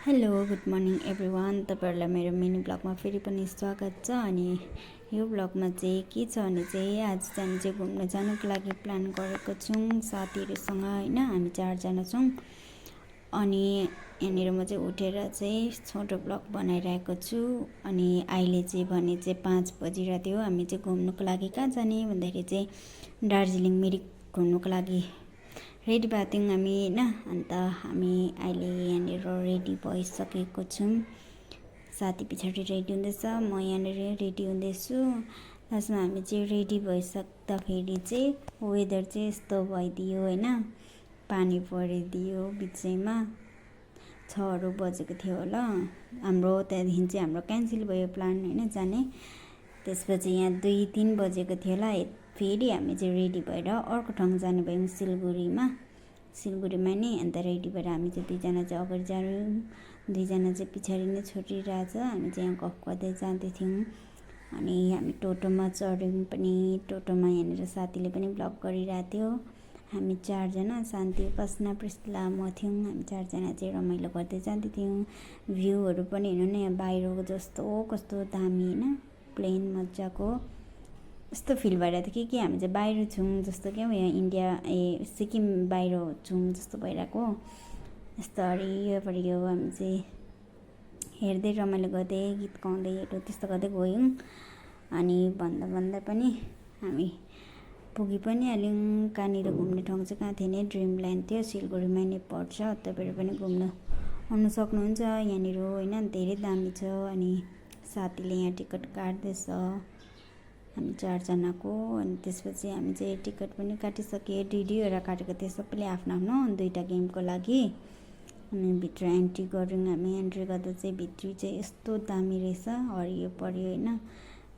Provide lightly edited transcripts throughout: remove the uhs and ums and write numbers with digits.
Hello good morning everyone. तपाईँहरूलाई मेरो mini ब्लगमा फेरि पनि स्वागत छ। अनि यो ब्लगमा चाहिँ के छ भने चाहिँ आज चाहिँ घुम्न जानुको लागि प्लान गरेको छौँ साथीहरूसँग होइन। हामी 4 जना छौँ। अनि यहाँनिर म चाहिँ उठेर चाहिँ छोटो ब्लग बनाइरहेको छु। अनि अहिले चाहिँ भने चाहिँ 5 बजिरहेको थियो। हामी चाहिँ घुम्नुको लागि कहाँ जाने भन्दाखेरि चाहिँ दार्जिलिङ मिरिक घुम्नुको लागि रेडी भएको थियौँ हामी होइन। अन्त हामी अहिले यहाँनिर रेडी भइसकेको छौँ। साथी पछाडि रेडी हुँदैछ, म यहाँनिर रेडी हुँदैछु। लास्टमा हामी चाहिँ रेडी भइसक्दाखेरि चाहिँ वेदर चाहिँ यस्तो भइदियो होइन, पानी परिदियो बिचैमा। 6 बजेको थियो होला हाम्रो। त्यहाँदेखि चाहिँ हाम्रो क्यान्सल भयो प्लान होइन जाने। त्यसपछि यहाँ 2-3 बजेको थियो होला। फेरि हामी चाहिँ रेडी भएर अर्को ठाउँ जानु भयौँ सिलगढीमा नि। अन्त रेडी भएर हामी चाहिँ 2 जना चाहिँ अगाडि जायौँ, 2 जना चाहिँ पछाडि नै छुटिरहेछ। हामी चाहिँ यहाँ गफ गर्दै जाँदै थियौँ। अनि हामी टोटोमा चढ्यौँ पनि। टोटोमा यहाँनिर साथीले पनि ब्लग गरिरहेको थियो। हामी 4 जना, शान्ति, उपासना, प्रिस्ला, म थियौँ। हामी 4 जना चाहिँ रमाइलो गर्दै जाँदै थियौँ। भ्यूहरू पनि हेर्नु न, यहाँ बाहिरको जस्तो कस्तो दामी होइन, प्लेन मजाको यस्तो फिल भइरहेको थियो कि हामी चाहिँ बाहिर छौँ जस्तो क्या। यहाँ इन्डिया सिक्किम बाहिर छौँ जस्तो भइरहेको। यस्तो हरियो हामी चाहिँ हेर्दै रमाइलो गर्दै गीत गाउँदै त्यस्तो गर्दै गयौँ। अनि भन्दा पनि हामी पुगी पनि हाल्यौँ। कहाँनिर घुम्ने ठाउँ चाहिँ कहाँ थियो भने ड्रिमल्यान्ड थियो, सिलगढीमा नै पर्छ। तपाईँहरू पनि घुम्न आउनु सक्नुहुन्छ यहाँनिर होइन, धेरै दामी छ। अनि साथीले यहाँ टिकट काट्दैछ हामी 4 जनाको। अनि त्यसपछि हामी चाहिँ टिकट पनि काटिसकेँ, डिडीवटा काटेको थियो सबैले आफ्नो आफ्नो 2टा गेमको लागि। अनि भित्र एन्ट्री गऱ्यौँ हामी। एन्ट्री गर्दा चाहिँ भित्री चाहिँ यस्तो दामी रहेछ, हरियो परियो होइन।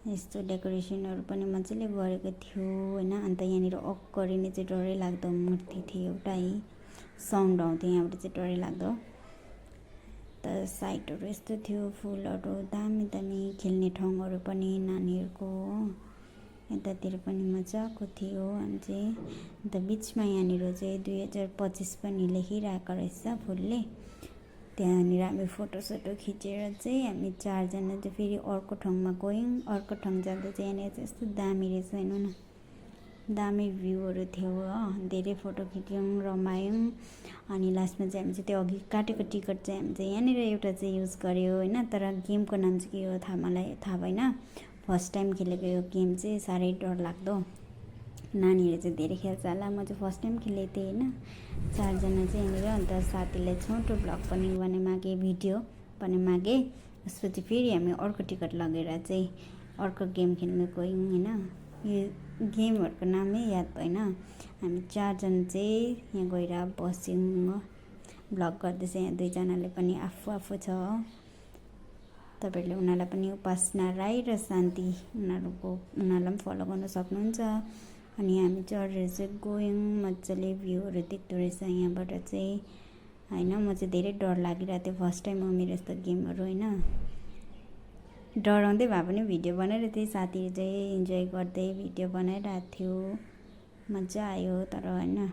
यस्तो डेकोरेसनहरू पनि मजाले गरेको थियो होइन। अन्त यहाँनिर गरिने चाहिँ डरै लाग्दो मूर्ति थियो एउटा है, साउन्ड आउँथ्यो यहाँबाट चाहिँ डरै लाग्दो। त साइडहरू यस्तो थियो, फुलहरू दामी खेल्ने ठाउँहरू पनि नानीहरूको, यतातिर पनि मजाको थियो। हामी चाहिँ अन्त बिचमा यहाँनिर चाहिँ 2025 पनि लेखिरहेको रहेछ फुलले। त्यहाँनिर हामी फोटोसोटो खिचेर चाहिँ हामी 4 जना चाहिँ फेरि अर्को ठाउँमा गयौँ। अर्को ठाउँ जाँदा चाहिँ यहाँनिर चाहिँ यस्तो दामी रहेछ हेर्नु न, दामी भ्यूहरू थियो हो। धेरै फोटो खिच्यौँ, रमायौँ। अनि लास्टमा चाहिँ हामी चाहिँ त्यो अघि काटेको टिकट चाहिँ हामी चाहिँ यहाँनिर एउटा चाहिँ युज गऱ्यो होइन। तर गेमको नाम चाहिँ के हो मलाई थाहा भएन। फर्स्ट टाइम खेलेको यो गेम चाहिँ साह्रै डर लाग्दो। नानीहरू चाहिँ धेरै खेल्छ होला, म चाहिँ फर्स्ट टाइम खेलेको थिएँ होइन। 4 जना चाहिँ यहाँनिर। अन्त साथीलाई छोटो ब्लग पनि बनाइ मागेँ, भिडियो पनि मागेँ। त्यसपछि फेरि हामी अर्को टिकट लगेर चाहिँ अर्को गेम खेल्नु गयौँ होइन। यो गेमहरूको नामै याद भएन। हामी 4 जना चाहिँ यहाँ गएर बस्यौँ, ब्लग गर्दैछ। यहाँ 2 जनाले पनि आफू छ। तपाईँहरूले उनीहरूलाई पनि उपासना राई र शान्ति उनीहरूलाई पनि फलो गर्न सक्नुहुन्छ। अनि हामी चढेर चाहिँ गयौँ, मजाले भ्यूहरू देख्दो रहेछ यहाँबाट चाहिँ होइन। म चाहिँ धेरै डर लागिरहेको थियो, फर्स्ट टाइम हो मेरो यस्तो गेमहरू होइन। डराउँदै भए पनि भिडियो बनाइरहेको थिएँ। साथीहरू चाहिँ इन्जोय गर्दै भिडियो बनाइरहेको थियो, मजा आयो। तर होइन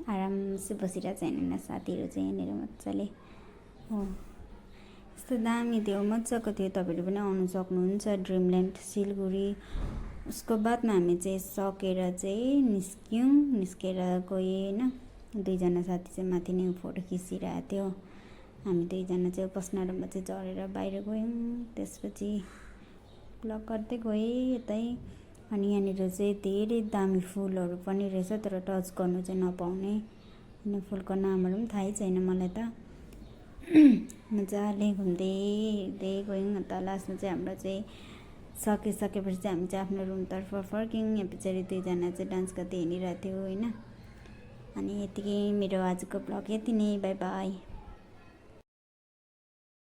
आरामसे बसिरहेको छ यहाँनिर साथीहरू चाहिँ यहाँनिर मजाले हो। यस्तो दामी थियो, मजाको थियो। तपाईँहरू पनि आउनु सक्नुहुन्छ ड्रिमल्यान्ड सिलगढी। उसको बादमा हामी चाहिँ सकेर चाहिँ निस्केर गएँ होइन। 2 जना साथी चाहिँ माथि नै फोटो खिचिरहेको थियो। हामी 2 जना चाहिँ उपासना रुममा चाहिँ चढेर बाहिर गयौँ। त्यसपछि ब्लग गर्दै गएँ यतै। अनि यहाँनिर चाहिँ धेरै दामी फुलहरू पनि रहेछ, तर टच गर्नु चाहिँ नपाउने होइन। फुलको नामहरू पनि थाहै छैन मलाई त। मजाले घुम्दै हिँड्दै गयौँ। अन्त लास्टमा चाहिँ हाम्रो चाहिँ सकेपछि चाहिँ हामी चाहिँ आफ्नो रुमतर्फ फर्क्यौँ। यहाँ पछाडि 2 जना चाहिँ डान्स गर्दै हिँडिरहेको थियो होइन। अनि यतिकै मेरो आजको ब्लग यति नै, बाई बाई।